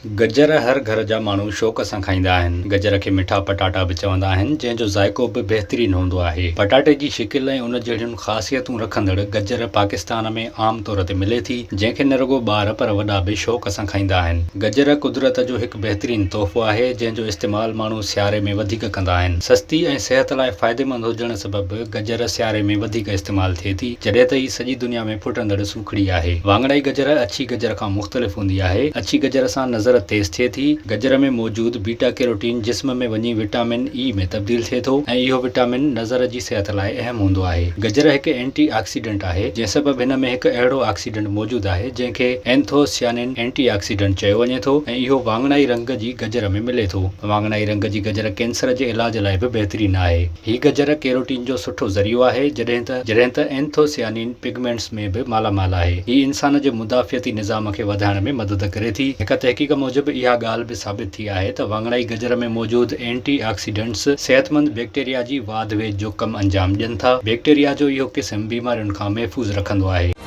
گجر هر گهر جا ماڻهو شوق سان کائيندا آهن. گجر کي مٺا پٽاٽا به چوندا آهن، جنهن جو ذائقو به بهترين هوندو آهي. پٽاٽي جي شڪل ۽ ان جهڙيون خاصيتون رکندڙ گجر پاڪستان ۾ عام طور تي ملي ٿي، جنهن کي نه رڳو ٻار پر وڏا به شوق سان کائيندا آهن. گجر قدرت جو هڪ بهترين تحفو آهي، جنهن جو استعمال ماڻهو سياري ۾ وڌيڪ ڪندا آهن. سستي ۽ صحت لاء فائديمند هجڻ سبب گجر سياري ۾ وڌيڪ استعمال ٿئي ٿي، جڏهن ته هي سڄي دنيا ۾ ڦٽندڙ سوکڙي آهي. واڱڻائي گجر اڇي گجر کان مختلف هوندي آهي. اڇي گجر سان نظر تيز ٿئي ٿي. گجر ۾ موجود بيٽا ڪيروٽين جسم ۾ وڃي وٽامن اي ۾ تبديل ٿئي ٿو ۽ اهو وٽامن نظر جي صحت لاء اهم هوندو آهي. گجر هڪ اينٽي آڪسيڊنٽ آهي، جنهن سبب هن ۾ هڪ اهڙو آڪسيڊنٽ موجود آهي، جنهن کي اينٿوسيانين اينٽي آڪسيڊنٽ چيو وڃي ٿو ۽ اهو واڱڻائي رنگ جي گجر ۾ ملي ٿو. واڱڻائي رنگ جي گجر ڪينسر جي علاج لاء به بهترين آهي. هي گجر ڪيروٽين جو سٺو ذريعو آهي، جڏهن ته جڏهن ته اينٿوسيانين پگمينٽس ۾ به مالا مال آهي. هي انسان جي مدافعتي نظام کي وڌائڻ ۾ مدد ڪري ٿي. هڪ تحقيق موجب اها ڳالهه به ثابت ٿي آهي ته واڱڻائي گجر ۾ موجود اينٽي آڪسيڊنٽس صحتمند بيڪٽيريا جي واڌ ويجهه جو ڪم انجام ڏين ٿا. بيڪٽيريا جو اهو قسم بيمارين کان محفوظ رکندو آهي.